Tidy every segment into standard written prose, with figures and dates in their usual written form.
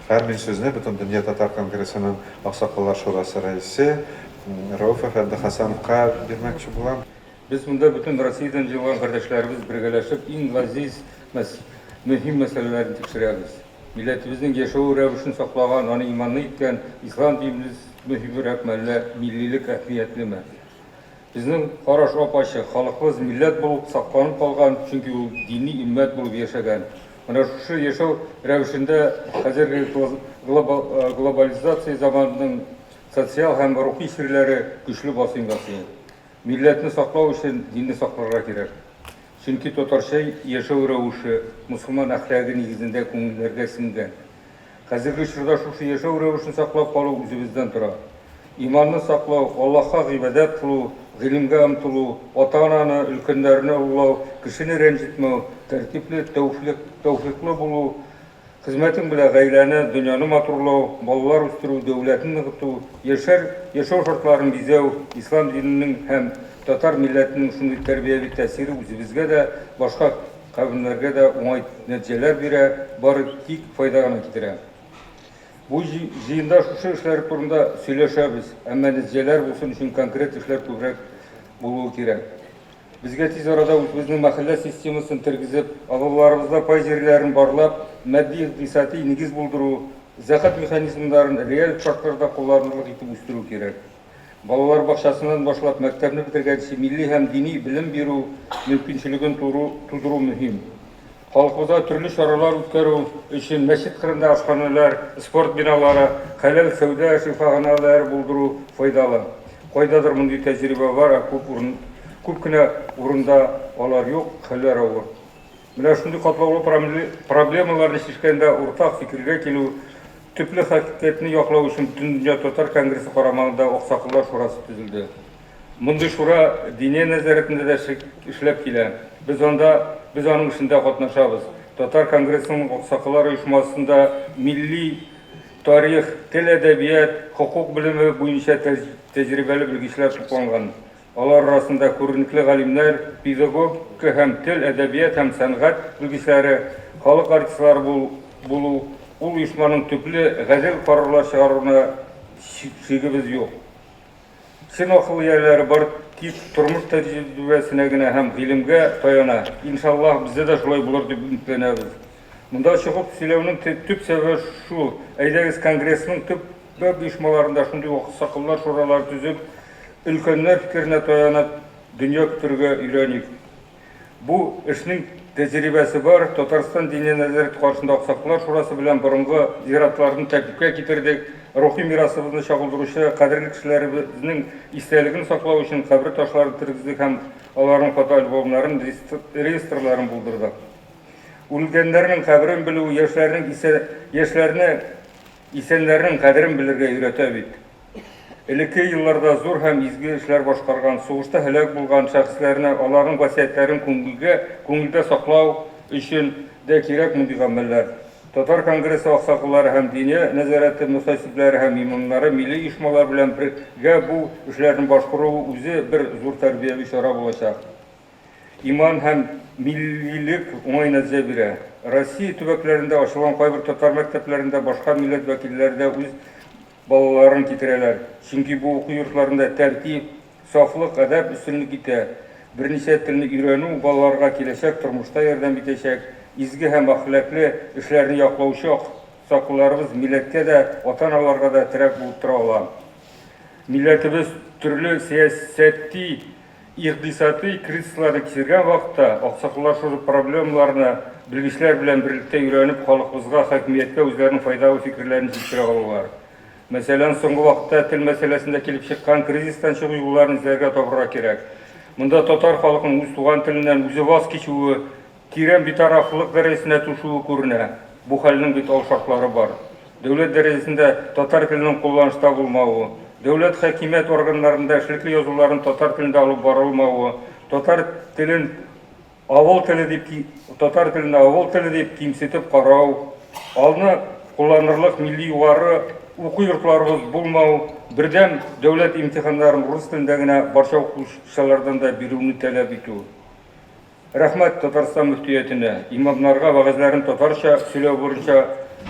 Хәер, мин сүзне Бөтендөнья татар конгрессының Аксакаллар шурасы рәисе Рәүф әфәнде Хәсәновка бирмәкче булам. Без монда бөтен Россиядән җыелган кардәшләребез бергәләшеп иң газиз, мөһим мәсьәләләрне тикшерәбез. Милләтебезнең яшәү рәвешен саклаган, аны иманлы иткән ислам динебез мөһимрәкме, әллә миллилек әһмиятлеме? Безнең караш ап-ачык, халкыбыз милләт булып сакланып калган, чөнки ул дини өммәт булып яшәгән. Менә шушы яшәү рәвешендә хәзерге глобализация заманының социаль һәм рухи чирләре көчле басым ясый. Милләтне саклау өчен динне сакларга кирәк. Чөнки татарча яшәү рәвеше мосылман әхлагы нигезендә күңелләргә сеңгән. Хәзерге чорда шушы яшәү рәвешен саклап калу үзебездән тора. Иманны саклау, Аллаһка гыйбадәт кылу, гыйлемгә омтылу, ата-ананы, өлкәннәрне олылау, кешене рәнҗетмәү, тәртипле, тәүфыйклы булу, хезмәтең белән гаиләне, дөньяны матурлау, балалар үстерү, дәүләтне ныгыту, яшәр, яшәү шартларын бизәү, ислам диненең һәм татар милләтенең шундый тәрбияви тәэсире үзебезгә дә, башка кавемнәргә дә уңай нәтиҗәләр бирә, бары тик файда гына китерә. Бу җыенда шушы эшләр турында сөйләшәбез, әмма нәтиҗәләр булсын өчен конкрет эшләр күбрәк булуы кирәк. Безгә тиз арада үзебезнең мәхәллә системасын тергезеп, авылларыбызда пай җирләрен барлап, матди-икътисади нигез булдыру, зәкать механизмнарын реаль шартларда кулланырлык итеп үстерү кирәк. Балалар бакчасыннан башлап мәктәпне бетергәнче милли һәм дини белем бирү мөмкинчелеген тудыру мөһим. Халкыбызга төрле чаралар үткәрү өчен мәчет кырында ашханәләр, спорт биналары, хәләл сәүдә шифаханәләре булдыру файдалы. Кайдадыр мондый тәҗрибә бар, ә күп урын, күп кенә урында алар юк, хәлләр авыр. Менә шундый катлаулы проблемаларны чишкәндә уртак фикергә килү, төпле хакыйкатьне яклау өчен Бөтендөнья татар конгрессы карамагында Аксакаллар шурасы төзелде. Мондый шура Диния нәзарәтендә дә эшләп килә. Без анда, без аның эшендә катнашабыз. Татар конгрессының Аксакаллар оешмасында милли тарих, тел, әдәбият, хокук белеме буенча тәҗрибәле белгечләр тупланган. Алар арасында күренекле галимнәр, педагогика һәм тел, әдәбият һәм сәнгать белгечләре, халык артистлары булу, ул оешманың төпле, гадел карарлар чыгаруына шигебез юк. Чын акыл ияләре бары тик тормыш тәҗрибәсенә генә һәм гыйлемгә таяна. Иншаллаһ, бездә дә шулай булыр дип өметләнәбез. Монда чыгып сөйләүнең төп сәбәбе шул, әйдәгез, Конгрессның төп Төбәк оешмаларында шундый ук аксакаллар шуралары төзеп, өлкәннәр фикеренә таянып, дөнья көтәргә өйрәник. Бу эшнең тәҗрибәсе бар, Татарстан Диния нәзарәте каршында аксакаллар шурасы белән борынгы зиратларны тәртипкә китердек, рухи мирасыбызны чагылдыручы кадерле кешеләребезнең истәлеген саклау өчен кабер ташларын тергездек һәм аларның фотоальбомнарын, реестрларын булдырдык. Үлгәннәрнең каберен белү, яшьләрнең яшьләрне Исәннәрнең кадерен белергә өйрәтә бит. Элекке елларда зур һәм изге эшләр башкарган, сугышта һәлак булган шәхесләрне, аларның васыятьләрен күңелгә, күңелдә саклау өчен дә кирәк мондый гамәлләр. Татар конгрессы аксакаллары һәм Диния нәзарәте мөхтәсибләре һәм имамнары милли оешмалар белән бергә бу эшләрне башкаруы үзе бер зур тәрбияви чара булачак. Иман һәм миллилек уңай нәтиҗә бирә. Россия төбәкләрендә ачылган кайбер татар мәктәпләрендә башка милләт вәкилләре дә үз балаларын китерәләр. Чөнки бу уку йортларында тәртип, сафлык, әдәп өстенлек итә. Берничә телне өйрәнү балаларга киләчәк тормышта ярдәм итәчәк. Изге һәм әхлаклы эшләрне яклаучы аксакалларыбыз милләткә дә, ата-аналарга да терәк булып тора ала. Милләтебез төрле сәясәти Икътисадый кризисларны кичергән вакытта аксакаллар шушы проблемаларны белгечләр белән берлектә өйрәнеп, халкыбызга, хакимияткә үзләренең файдалы фикерләрен җиткерә алалар. Мәсәлән, соңгы вакытта тел мәсьәләсендә килеп чыккан кризистан чыгу юлларын эзләргә табырга кирәк. Монда татар халкының үз туган теленнән үзе ваз кичүе, Тирән битарафлык дәрәҗәсенә төшүе күренә. Бу хәлнең бит алшартлары бар. Дәүләт дәрәҗәсендә татар теленең кулланышта булмавы, дәүләт хакимият органнарында эшлекле язуларын татар телендә алып барылмавы, татар телен авыл теле дип татар теленә авыл теле дип кимсетеп карау, алны кулланырлык милли югары уку йортларыбыз булмау, бердәм дәүләт имтиханнарын рус телендә генә барча укучылардан да бирүне таләп итү. Рәхмәт Татарстан мөфтиятенә, имамнарга вәгазьләрен татарча сөйләү бурынча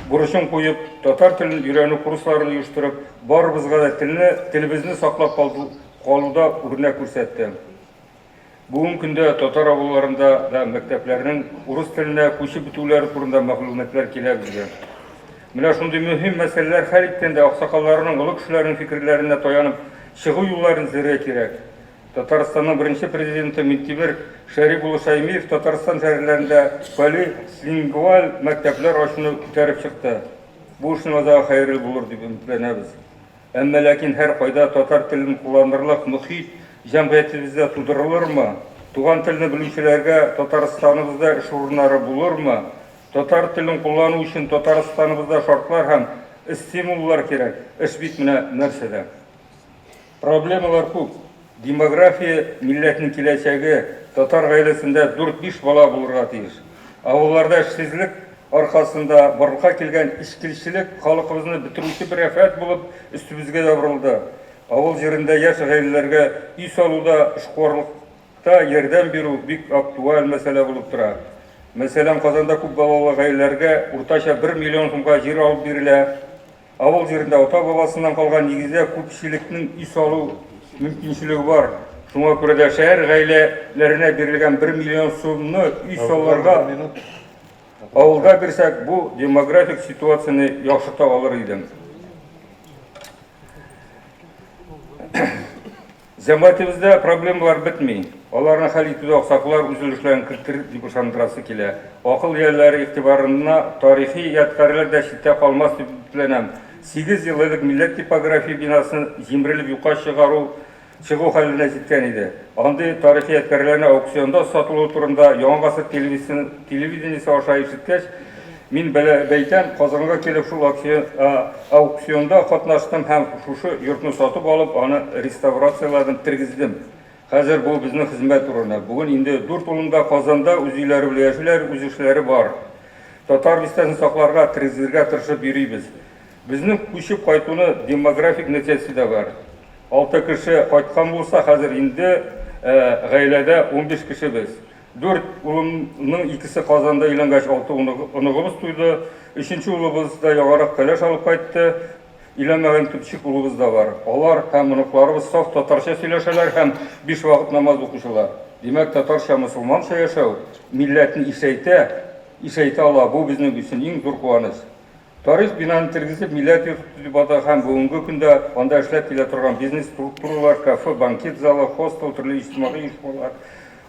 бурычын куеп, татар телен өйрәнү курсларын оештырып, барыбызга да телне, телебезне саклап калуда үрнәк күрсәтте. Бүгенге көндә татар авылларында да мәктәпләрнең урыс теленә күчеп бетүләре турында мәгълүматлар килә безгә. Менә шундый мөһим мәсьәләләр хәл иткәндә аксакалларның, олы кешеләрнең фикерләренә таянып чыгу юлларын эзләргә кирәк. Татарстанның беренче президенты Минтимер Шәрип улы Шәймиев Татарстан шәһәрләрендә полилингваль мәктәпләр ачуны күтәреп чыкты. Бу эшнең азагы хәерле булыр дип өметләнәбез. Әмма ләкин һәркайда татар телен кулланырлык мохит җәмгыятебездә тудырылырмы? Туган телне белүчеләргә Татарстаныбызда эш урыннары булырмы? Татар телен куллану өчен Татарстаныбызда шартлар һәм стимуллар кирәк. Эш бит менә нәрсәдә. Проблемалар күп. Демография, милләтнең киләчәге, татар гаиләсендә дүрт-биш бала булырга тиеш. Авылларда эшсезлек аркасында барлыкка килгән эчкелчелек халкыбызны бетерүче бер афәт булып өстебезгә ябырылды. Авыл җирендә яшь гаиләләргә өй салуда, эшкуарлыкта ярдәм бирү бик актуаль мәсьәлә булып тора. Мәсәлән, Казанда күп балалы гаиләләргә уртача бер миллион сумга җир алып бирелә. Авыл җирендә ата-бабасыннан калган нигездә күпчелекнең өй салу мөмкинчелеге бар. Шуңа күрә дә шәһәр гаиләләренә бирелгән 1 миллион сумны өй салырга авылда бирсәк, бу демографик ситуацияне яхшырта алыр иде. Җәмгыятебездә проблемалар бетми. Аларны хәл итүдә аксакаллар үз өлешләрен кертер дип ышандырасы килә. Акыл ияләре игътибарына тарихи ядкарьләр дә читтә калмас дип өметләнәм. Сигез ел элек Милләт типография бинасын җимерелеп юкка чыгару чыгу хәленә җиткән иде. Андый тарихи ядкарьләрне аукционда сатылуы турында Яңа гасыр телевидениесе аша ишеткәч, Мин Бәләбәйдән Казанга килеп шул аукционда катнаштым һәм шушы йортны сатып алып, аны реставрацияләдем, тергездем. Хәзер бу безнең хезмәт урыны. Бүген инде дүрт улым да Казанда үз өйләре белән яшиләр, үз эшләре бар. Татар бистәсен сакларга, тергезергә тырышып йөрибез. Безнең күчеп кайтуны демографик нәтиҗәсе дә бар. Алты кеше кайткан булса, хәзер инде гаиләдә 15 кеше без. Дүрт улымның икесе Казанда өйләнгәч, алты оныгыбыз туйды. Өченче улыбыз да яңарак кәләш алып кайтты. Өйләнмәгән төпчек улыбыз да бар. Алар һәм оныкларыбыз саф татарча сөйләшәләр һәм биш вакыт намаз укучылар. Димәк, татарча, мосылманча яшәү милләтне ишәйтә, ишәйтә ала, бу безнең өчен иң зур куаныч. Тарих бинаны тергезеп, Милләт йорты дип атау һәм бүгенге көндә анда эшләп килә торган бизнес структуралар, кафе, банкет залы, хостел, төрле иҗтимагый оешмалар,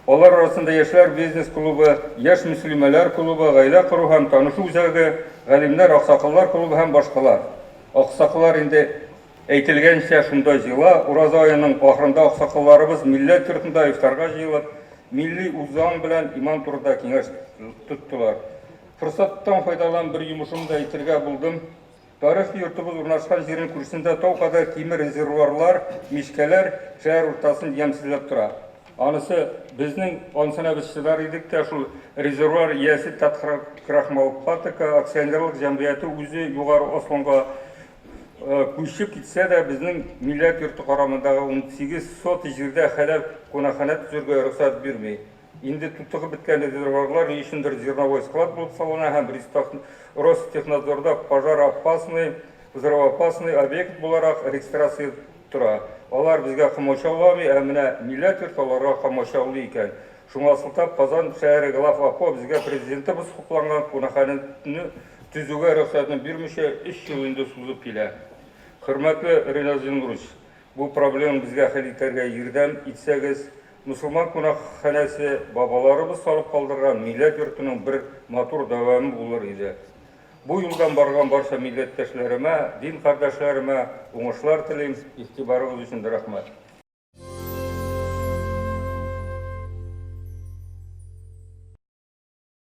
алар арасында яшьләр бизнес-клубы, яшь мөслимәләр клубы, гаилә кору һәм танышу үзәге, галимнәр, аксакаллар клубы һәм башкалар. Аксакаллар инде әйтелгәнчә шунда җыела, ураза аеның ахырында аксакалларыбыз Милләт йортында ифтарга җыелып, милли үзаң белән иман турында киңәш тоттылар. Форсаттан файдаланып бер йомышымны да әйтергә булдым. Тарихи йортыбыз урнашкан җирнең күршесендә тау кадәр тимер резервуарлар, мичкәләр шәһәр уртасын ямьсезләп тора. Анысы безнең, анысына без чыдар идек тә, шул резервуар иясе Таткрахмалпатока акционерлык җәмгыяте үзе Югары Осланга күчеп китсә дә, безнең Милләт йорты карамындагы 18 сотый җирдә хәләл кунакханә төзергә рөхсәт бирми. Инде тутыгып беткән резервуарлар ни өчендер зерновой склад булып салына һәм Ростехнадзорда пожароопасный, взрывоопасный объект буларак регистрация тора. Алар безгә комачауламый, ә менә Милләт йорты аларга комачаулый икән. Шуңа сылтап, Казан шәһәре Глав АПО безгә Президентыбыз хупланган кунакханәне төзүгә рөхсәтне бирмичә өч ел инде сузып килә. Хөрмәтле Ринат Зиннурович, бу проблеманы безгә хәл итәргә ярдәм итсәгез, Мосылман кунакханәсе бабаларыбыз салып калдырган милләт йортының бер матур дәвамы булыр иде. Бу юлдан барган барча милләттәшләремә, дин кардәшләремә уңышлар телим, игътибарыгыз өчен рәхмәт.